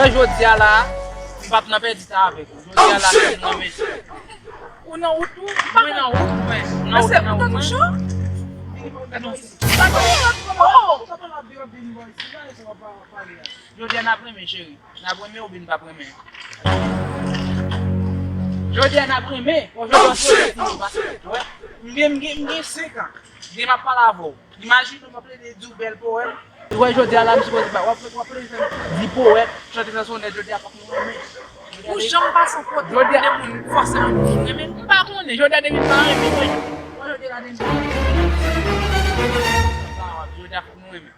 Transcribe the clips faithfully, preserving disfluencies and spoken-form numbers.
Jodi a la, m p ap nan pèdi tan avèk ou. Jodi a la, m renmen. Ou nan wout ou? Mwen nan wout mwen. Nan wout, nan wout mwen. Gade yon ti. Oh! Jodi a n ap renmen, cheri. N ap renmen oubyen n p ap renmen? Jodi a n ap renmen. Bon, jodi a se jodi, paske, wè, m gen, m gen, m gen senk an. Gen m ap pale avè w. Imajine w, m ap plede di w bèl powèm. Ou wè, jodi a la, m sipoze pa, w ap, w ap plede fè m di powèt, chante chansonèt, jodi a fòk nou renmen. Ou janm pase yon kote, jodi a, de moun fòseman pou moun renmen. M pa konnen, jodi a depi m pa renmen, mwen, jodi a depi m pa renmen. Jodi a fòk nou renmen.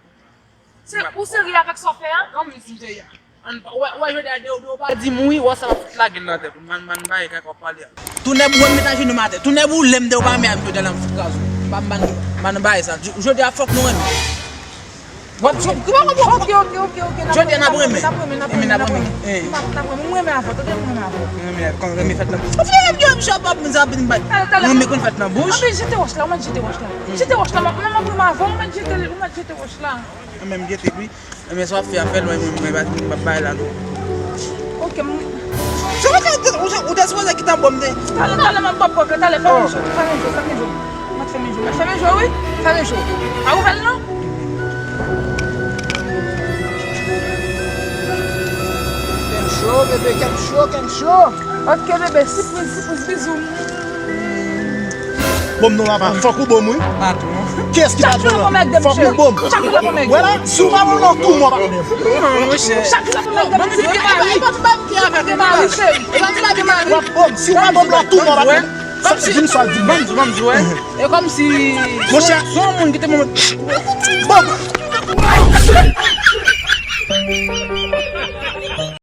Se, ou serye avèk sa w fè a? Kòm si m serye. Ann pa, wè, wè, jodi a, de, de, ou pa di m wi, wè sa m ap fout lage l nan tèt ou. Man, man, bay, kaka w ap pale a. Tounen boule m met ajenou m atè. Tounen boule m de ou pa renmen avè m, jodi a la m fout kraze w. M pa, m pa, m pa nan bagay sa. J-, jodi a fòk nou renmen. W ap sou, w ap, w ap, ok, ok, ok, ok, n ap renmen, n ap renmen, n ap renmen, n ap renmen, n ap renmen. M ap, n ap renmen, m renmen avè w, tande m renmen avè w. Renmen, kòm renmen fèt nan bouch. Ou fè m di w m chòp ap m sa vin bay. Talè, talè. Renmen konn fèt nan bouch. Anpil jete wòch la, ou mèt jete wòch la. Jete wòch la, m ap, m ap renmen avè w, ou mèt jete, ou mèt jete wòch la. Mwen menm jete wi. Mwen sa w ap fè a fè lwen, mwen, mwen pa, mwen pa bay la non. Ok, m. Se ou te, ou te, ou te sipoze kite m bon m te. Talè, talè, m ap pran pòt la, talè, fèmen je, fèmen je, fèmen je. M ap fèmen je, m ap fèmen je wi, fèmen je. Pa ouvè l non. Kè m cho, bebe, kè m cho, kè m cho. Ok, bebe, sipriz, sipriz, bizou. Bon m non papa, fòk ou bon m wi. Patwon. Kiyès ki patwon nan? Fòk ou bon m. Wè la, si w pa bon m nan tou mò pa menm. Chak jou la pou mèt gen mari. E pa ti bagay ki avèk mari, cheri. E pa ti bagay ki mari. W ap bon m, si w pa bon m nan tou mò pa menm. Kòmsi, di m sa, di m. Ban m di, ban m di, wè. E kòmsi, monchè, se yon moun ki te bon. Bon.